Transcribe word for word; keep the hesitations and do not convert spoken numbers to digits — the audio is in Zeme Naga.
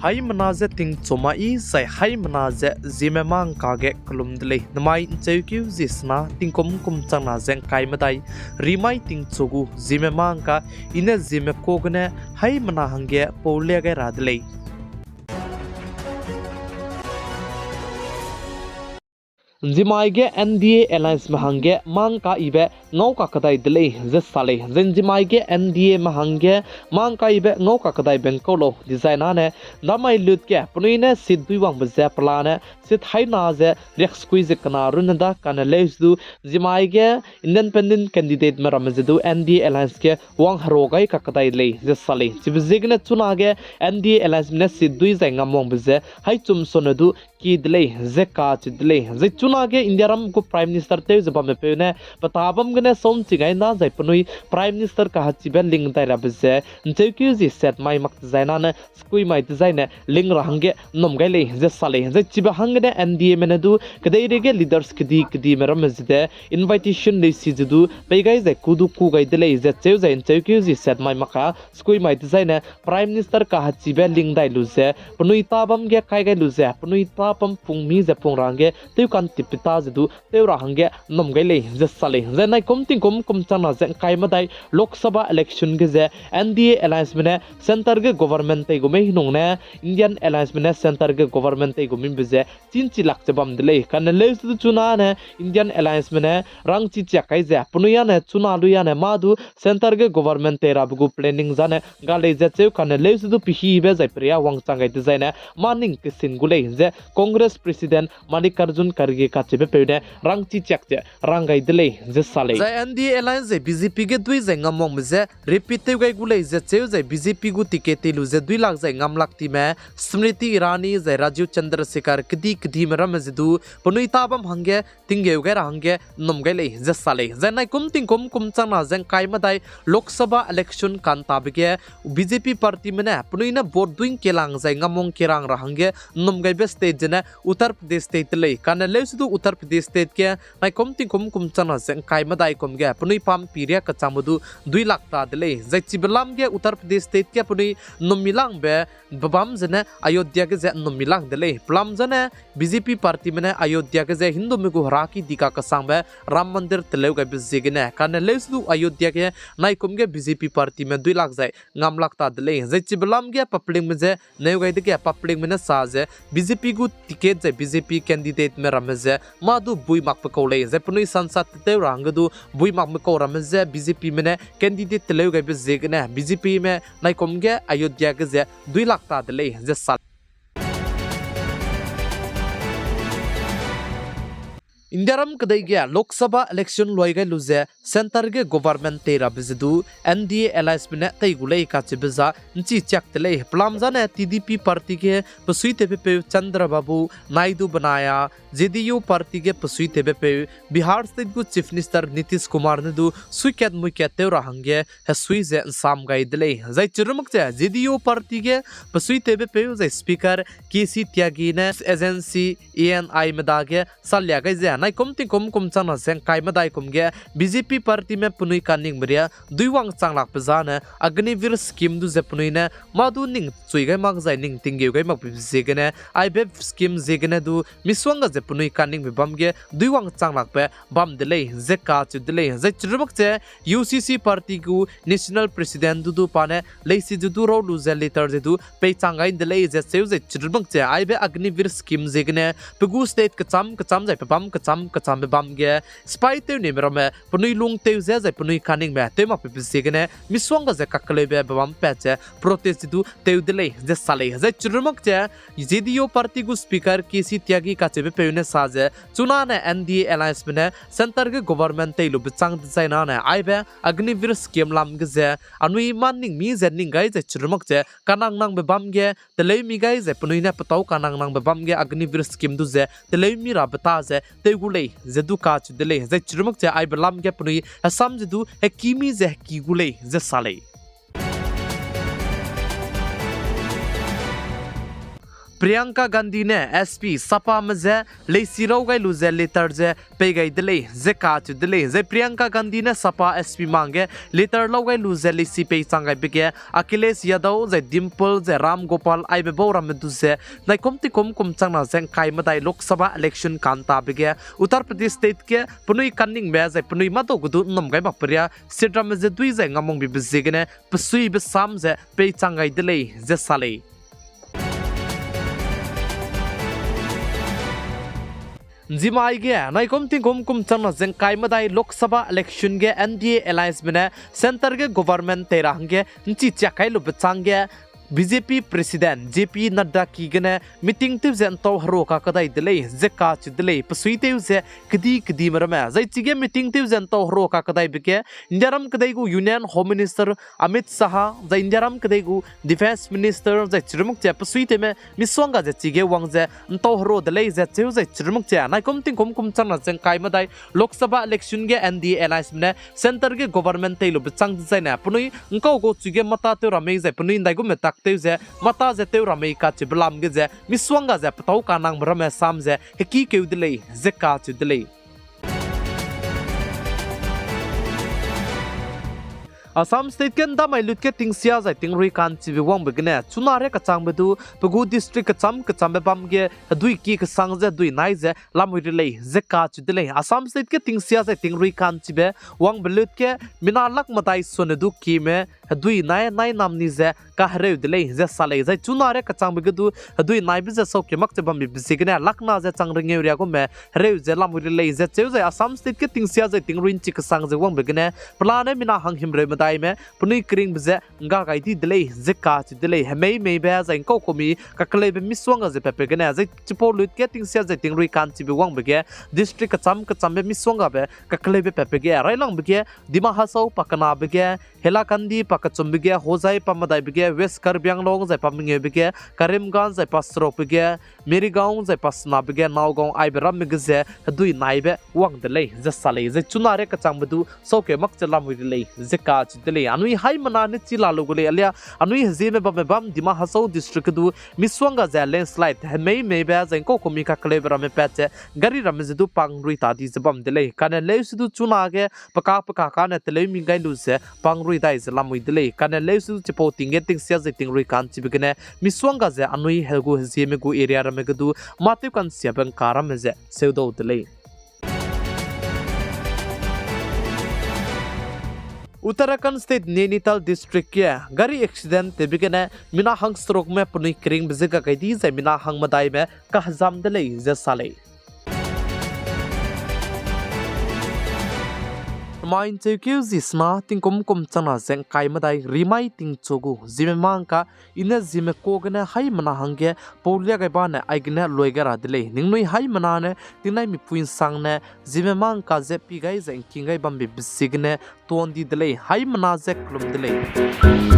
Haimena ze tingchu ma i zai haimena ze Zeme mâ ngka ge kelum de lei. Namai ’ncheukeu zie sena tingkum kum changna ze ’ngkai medai, rimai tingchu gu Zeme mâ ngka, i ne Zeme ka gene haimena hangge pau lia gai ra de lei. ’Nzimai ge N D A allianceme hangge mâ ngka ibe ngau kakedai de lei ze sa lei. Zai ’nzimai ge N D Ame hangge mâ ngka ibe ngau kakedaibe ’ngkau lau dizai nane, ’ndamai lut ge penui ne seat dui wangbe ze pelane seat haina ze riaksekui ze kena runne da kane leuse du, ’nzimai ge independent candidateme ramme ze du N D A alliance ge wang herua gai kakedai de lei ze sa lei. Chibe ziegene chunage N D A allianceme ne seat dui zai ngam wangbe ze haichum sone du kie de lei ze kacheu de lei. Zai chunage Indiaram gu Prime Minister tew ze bambepeu ne petâ bam gene sau ’nchi gai na zai penui Prime Minister kahachibe ling dai rabe ze ’ncheukeu zie sat mai mak dezai nane sekuimai dezaine ling ra hangge ’nnum gai lei ze sa lei. Zai chibe hanggene N D Ame ne du kedeireige leaders kedi kedime ramme ze de invitation leisi ze du pei gai zai ku du ku gai de lei ze cheu zai ’ncheukeu zie sat mai mak a sekuimai dezaine Prime Minister kahachibe ling dai lu ze penui tâ bam ge kai gai lu ze penui tâ bam pung mi ze pung ra hangge tew kantipbe ta ze du tew ra hangge ’nnum gai lei ze sa lei. Zai naikum tingkum kum changna ze ’ngkai medai Lok Sabha election ge ze N D A allianceme ne centre ge government tei gu mei nung ne Indian allianceme ne centre ge government tei gu mibe ze chînchi lak ze bam de lei. Kane leuse du chunane Indian allianceme ne rangchi chiak kai ze penui âne chuna lui âne mâ du centre ge government tei rabe gu planning zane ga lei ze cheu kane leuse du pehibe zai peria wangchang gai dezaine mâ ning kesin gu lei ze Congress President Mallikarjun Kharge kacheubepeu ne rangchi chiak ze rang gai de lei ze sa lei. Zai N D A alliance zai B J P ge dui zai ngam wangbe ze repeat tew gai gu lei ze cheu zai B J P gu ticket tei lu ze dui lak zai ngam lak time Smriti Irani zai Rajiv Chandrasekhar kedi kedime ramme ze du penui tâ bam hangge tinggeu gai ra hangge ’nnum gai lei ze sa lei. Zai naikum tingkum kum changna ze ’ngkai medai Lok Sabha election kantabe ge B J P partyme ne penui ne vote dui ’ngkelang zai ngam wang ’ngkerang ra hangge ’nnum gaibe state zene Uttar Pradesh state de lei. Kane leuse du Uttar Pradesh state ge naikum tingkum kum changna ze ’ngkai medai kum ge penui pam piria kechangbe du dui lak ta de lei. Zai chibe lam ge Uttar Pradesh state ge penui ’nnum mi langbe bebam zene Ayodhya ge ze ’nnum mi lang de lei. Pelam zene B J P partyme ne Ayodhya ge ze Hindume gu heraki dika kesangbe Ram Mandir teleu gaibe ziegene kane leuse du Ayodhya ge naikum ge B J P partyme dui lak zai ngam lak ta de lei. Zai chibe lam ge publicme ze neu gai dege publicme ne sa ze B J P gu ticket zai B J P candidateme ramme ze mâ du bui makbe kau lei. Zai penui sansad tew ra hangge du bui makbe kau ramme ze B J Pme ne candidate teleu gaibe ziegene B J Pme naikum ge Ayodhya ge ze dui lak ta de lei ze sa lei. Indiaram kedei ge Lok Sabha election luai gai lu ze centre ge government tei rabe ze du N D A allianceme ne tei gu lei kacheube za ’nchi chiak de lei. Pelam zane T D P party ge besuitewbepeu Chandrababu Naidu benai a J D U party ge besuitewbepeu Bihar state gu Chief Minister Nitish Kumar ne du suikat muikat tew ra hangge hesui ze ’nsam gai de lei. Zai chirumak ze J D U party ge besuitewbepeu zai Speaker K C Tyagi ne agency A N I me dage salia gai ze naikum tingkum kum changna ze ’ngkai medai kum ge B J P partyme penui kaningbe ria dui wangchang lakbe zane Agniveer scheme du ze penui ne mâ du ning chui gai mak zai ning tinggeu gai makbe ziegene aibe scheme ziegene du misongga ze penui kaningbe bam ge dui wangchang lakbe bam de lei ze kacheu de lei. Zai chirumak ze U C C party gu national president du du pa ne leisi ze du rau lu ze letter ze du peichang gai de lei ze cheu ze chirumak ze aibe Agniveer scheme ziegene pe gu state kecham kecham zai pe bam kecham kechambe bam ge sipai tew nime ramme penui lung tew ze zai penui kaningme tew makbe ziegene misongga ze kakeleube bebam pat ze protest ze du tew de lei ze sa lei. Zai chirumak ze J D U party gu Speaker K C Tyagi kacheubepeu ne sa ze chunane N D A allianceme ne centre ge government tei lube chang dezainane aibe Agniveer scheme lam ge ze anui mâ ning mi ze ning gai zai chirumak ze kanang nangbe bam ge teleu mi gai zai penui ne petâu kanang nangbe bam ge Agniveer scheme du ze teleu mi rabe ta ze tew gu lei ze du kacheu de lei. Zai chirumak ze aibe lam ge penui hesam ze du heki mi ze heki gu lei ze sa lei. Priyanka Gandhi ne S P Sapame je leisi rau gai lu ze letter ze pei gai de lei ze kacheu de lei. Zai Priyanka Gandhi ne Sapa S P mangge letter lau gai lu ze leisi peichang gaibe ge Akhilesh Yadav zai Dimple zai Ram Gopal aibe bau ramme du ze naikum tingkum kum changna ze ngkai medai Lok Sabha election kantabe ge Uttar Pradesh state ge penui kanningbe zai penui mâdau ge du nnum gai mak peria seat ramme ze dui zai ngamungbibe ziegene pesuibe sam ze peichang gai de lei ze sa lei. Nzimai ge naikum tingkum kum changna ze ngkai medai Lok Sabha election ge N D A allianceme ne centre ge government tei ra hangge nchi chiak kai lube chang ge B J P president J P Nadda ki gene meeting tew ze ntau herua kakadai de lei ze kacheu de lei. Pesuitew ze kedi kedime ramme zai chige meeting tew ze ntau herua kakadaibe ge Indiaram kedei gu Union Home Minister Amit Shah zai Indiaram kedei gu Defence Minister zai chirumak che pesuitewme misuangga ze chige wang ze ntau herua de lei ze cheu zai chirumak che naikum tingkum kum changna ze ngkai medai Lok Sabha election ge N D A allianceme ne centre ge government tei lube chang dezaine penui ngkau gau chu ge mata tew ra mei zai penui ndaigume tak tew ze mata ze tew ra mei kacheube lam ge ze misuangga ze petâu kanangbe ramme sam ze hekîkeu de lei ze kacheu de lei. Assam State ge ndamai lut ge tingsia zai tingrui ka'nchibe wangbe gene chuna re kachangbe du pe gu district kecham kechambe bam ge hedui ki kesang ze hedui nai ze lamui re lei ze kacheu de lei. Assam State ge tingsia zai tingrui ka'nchibe wangbe lut ge mina lak medai sone du kime hedui nai nai namni ze kahereu de lei ze sa lei. Zai chuna re kachangbe ge du hedui naibe ze sauke mak ze bambe ziegene lakna ze chang rengeu ria gume hereu ze lamui re lei ze cheu zai Assam State ge tingsia zai tingrui nchi kesang ze wangbe gene pelane mina hanghimreu medaime penui keringbe ze ngga gai di de lei ze kacheu de lei. Hemei meibe zai ngkau kumi kakeleube misuangga ze patbe gene zai chipau lut ge tingsia zai tingrui ka'nchibe wangbe ge district kecham kechambe misuanggabe kakeleube patbe ge railangbe ge Dima Hasao pakenabe ge Hailakandi pakechumbe ge Hojai pamedaibe ge West Karbi Anglong zai pamengeube ge Karimganj zai paserukbe ge Merigaon zai pasenabe ge Nagaon aibe ramme ge ze hedui naibe wang de lei ze sa lei. Zai chuna re kachangbe du sauke mak ze lamui de lei ze kacheu de lei. Anui haimena ne chi la lu gu lei alia anui hezieme bamme bam Dima Hasao district ge du misuangga ze landslide hemei meibe zai ngkau kumi kakeleube ramme pat ze gari ramme ze du pangrui ta di ze bam de lei. Kane leusi du chuna ge peka peka kane teleu mi gai lu ze pangrui dai ze lamui de lei. Kane leusi du chipau ting ge tingsia zai tingrui ka'nchibe gene misuangga ze anui he gu hezieme gu area ramme ge du mâtew ka'nsiabe ngka ramme ze seudau de lei. Uttarakhand State Nainital District ge gari accident tewbe gene mina hangserukme penui keringbe ze ga gai di zai mina hangmedaime kahezam de lei ze sa lei. Mai ncheukeu zi sena tingkum kum changna ze ngkai medai rimai tingchu gu ziemme mangka, i ne ziemme ka gene haimena hangge pau lia gai bane aigene lui gai ra de lei. Ningnui haimena ne tingnai mipui nsangne ziemme mangka ze pi gai ze ngking gai bambe be ziegene tuan di de lei, haimena ze kelum de lei.